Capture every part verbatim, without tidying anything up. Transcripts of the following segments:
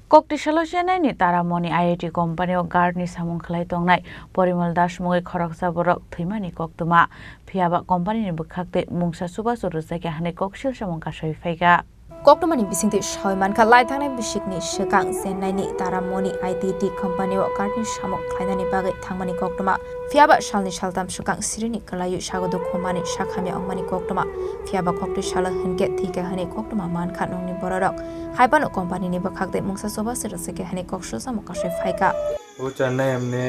Koktisalo Chennai ni Taramoni I I T company o guard ni samung khlai tongnai Porimal Das mungwi khoroksa borok thwimani koktwma. Phiyaba company ni bwkhak tei mungsa chubachu rwjakya hwnwi koksil samung kasui phaikha. Koktwmani bisingtwi sawi mankha, lai thangnai bisikni swkang Chennai ni Taramoni I T T company o guard ni samung khlainani bagwi thangmani koktwma. Phiyaba salni saltam swkang sirini kwlaiwi sago dukhu mani sakhamya wngmani koktwma. Phiyaba koktwi salo hinkhe thwikha hwnwi koktwma mankha nokni bororok. Haiphano company ni bwkhak tei mungsa chubachu rwjakya hwnwi koksil samung kasui phaikha. ও চেন্নাই এমনি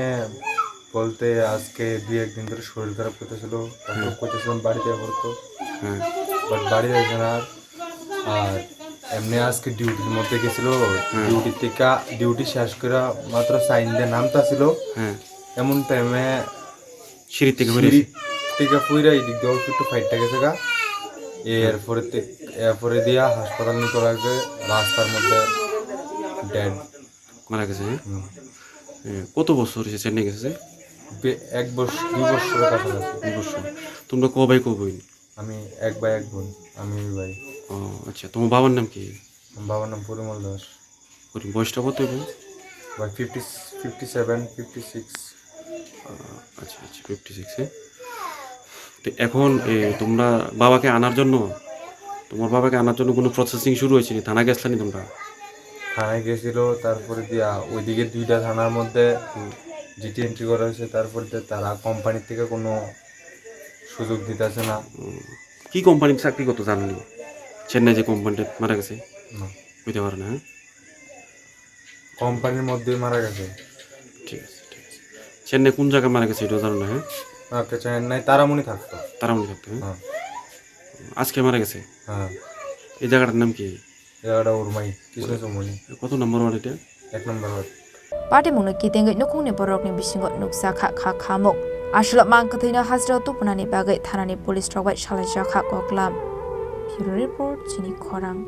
বলতে আজকে দুই এক দিন ধরে শরীর খারাপ করতেছিল, তারপর হুম। করতেছিলাম বাড়িতে পড়তো। হুম। বাট বাড়ি যাইছে না আর। আর এমনি আজকে ডিউটির মধ্যে গেছিল, হুম। ডিউটি থেকে, ডিউটি শেষ করে মাত্র সাইন দিয়ে নামতা ছিল। হুম। এমন টাইমে সিঁড়ি থেকে পড়ে সিঁড়ি গেছে। থেকে পড়ে এই দিক দিয়ে অল্প একটু ফাইটটা গেছে গা। এরপরে তে-, এরপরে দিয়া হাসপাতাল নিতে লাগছে, রাস্তার মধ্যে ডেড। মারা গেছে, হ্যাঁ? হুম। এ, কত বছর হয়েছে চেন্নাই গেছে, স্যার? বে-, এক বছর, দুই বছরের কাছাকাছি। দুই বছর। তোমরা ক ভাই ক বোন? আমি এক ভাই এক বোন, আমি ওই ভাই। ও, আচ্ছা, তোমার বাবার নাম কি? আমার বাবার নাম পরিমল দাস। পরি-, বয়সটা কত হইব? ভাই, fifty, fifty seven, fifty six. আহ, আচ্ছা, আচ্ছা, ফিফটি সিক্স, হ্যাঁ? তো এখন, এ, তোমরা বাবাকে আনার জন্য, তোমার বাবাকে আনার জন্য কোনো প্রসেসিং শুরু হয়েছে নি? থানা গেছলানি তোমরা? থানায় গেছিল, তারপরে দিয়া ওইদিকে দুইটা থানার মধ্যে হুম। জিডি এন্ট্রি করা হয়েছে, তারপরে তো তারা কোম্পানির থেকে কোনো সুযোগ দিতেছে না। হুম। কি কোম্পানির চাকরি করতো জানো নি? চেন্নাই যে কোম্পানিটা মারা গেছে? না। হইতে পারে না, হ্যাঁ? কোম্পানির মধ্যে মারা গেছে। ঠিক আছে, ঠিক আছে। চেন্নাই কোন জায়গায় মারা গেছে এটাও জানো না, হ্যাঁ? ওকে, চেন্নাই তারামণি থাকতো। তারামণি থাকতো, হ্যাঁ? হ্যাঁ। আজকে মারা গেছে? হ্যাঁ। এই জায়গাটার নাম কি? জায়গাটা ওরমাই, কৃষ্ণচূড়মণি। কত নম্বর ওয়ার্ড এটা? এক নম্বর word. Patimungno kitengwi nukhungni borokni bisingo nukjakha kha khamuk. Aswlwk mang kwthwino hajirao tupunani bagwi thanani police rok bai salaijakha koklam. Bureau Report, Chini Khorang.